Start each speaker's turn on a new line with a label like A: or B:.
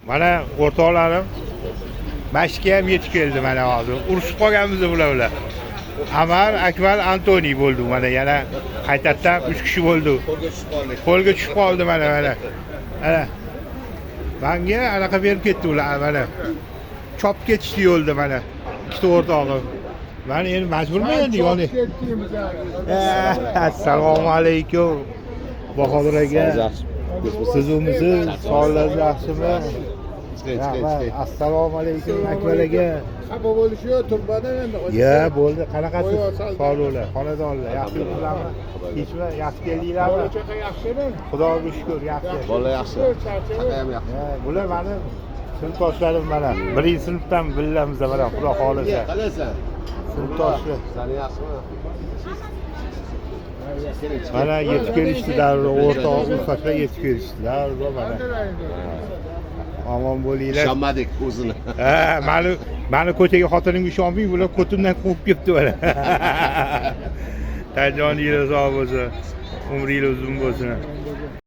A: Mana o'rtoqlarim mashqqa ham yetib keldi mana hozir. Urushib qolganmiz bular bilan. Amar, Akmal, Antoniy bo'ldi mana yana qaytadan 3 kishi bo'ldi.
B: Qo'lga tushib qoldik.
A: Qo'lga tushib qoldi mana mana. Mana. Manga anaqa berib ketdi ular mana. Chopib ketishdi yo'lda mana. Ikkita o'rtog'im. Man endi majburman endi yoni. Assalomu alaykum. Bahodir aka. Sizimisiz? Sog'ligingiz yaxshimi? Rahmat. Assalomu alaykum Akmal aka.
C: Xafa bo'lishi yo'q, turbadan endi.
A: Ya bo'ldi, qanaqasiz? Sog'liklar, xonadonlar, yaxshimisizlarmi? Tinchmi? Yaxshi keldinglarmi?
C: Bola chaqa yaxshimi?
A: Xudoga shukur, yaxshi.
B: Bola yaxshi.
C: Charchami?
B: Aka ham yaxshi.
A: Ha, bular mani sinfdoshlarim mana. Birinchi sinfdan billamiz mana, Xudo xohlasa.
B: Qalaysan?
A: Sinfdoshlar.
B: Sani yaxshimi?
A: Mana yetib kelishdi darrov, o'rtoq ulfatlar yetib kelishdi darrov mana. Omon bo'linglar.
B: Ishonmadik o'zini.
A: Ha, mani ko'chaga xotinimga ishonmang, bular ko'timdan quvib kelibdi mana. Tanjoningiz sog' bo'lsin, umringiz uzun bo'lsin.